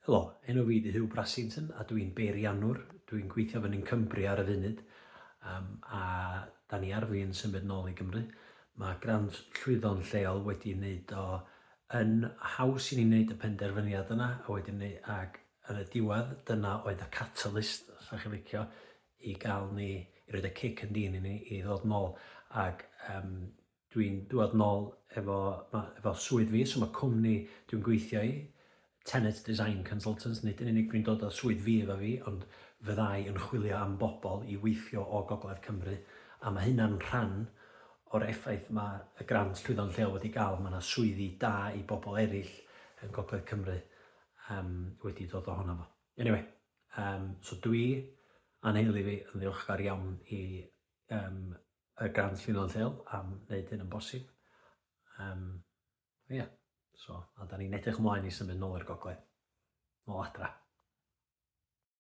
Helo, enw fi 'di Huw Brassington a dwi'n beiriannwr. Dwi'n gweithio fyny'n Cumbria ar y funud um, a da ni ar fin symud nôl i Gymru. Mae grant Llwyddo'n Lleol wedi wneud o yn haws i ni wneud y penderfyniad yna a wedyn ni ac yn y diwedd dyna oedd y catalyst, os ydych chi'n licio, i gael ni, i roed y cic yn din i ni i ddod nôl ac um, Dwi'n dŵad nôl efo ma' efo swydd fi, so ma' cwmni dwi'n gweithio i, Tenet Design Consultants, nid yn unig dwi'n dod â swydd fi efo fi, ond fyddai yn chwilio am bobl i weithio o Gogledd Cymru, a ma' hynna'n rhan o'r effaith ma' y grant Llwyddo'n Lleol wedi gael, ma' 'na swyddi da i bobl eraill yn Gogledd Cymru yym wedi dod ohono fo. Eniwe, yym so dwi a'n nheulu fi yn ddiolchgar iawn i yym y grant Llwyddo'n Lleol am wneud hyn yn bosib. Um, ie, yeah. So, a da ni'n edrych ymlaen i symud nôl i'r gogledd. Nôl adra.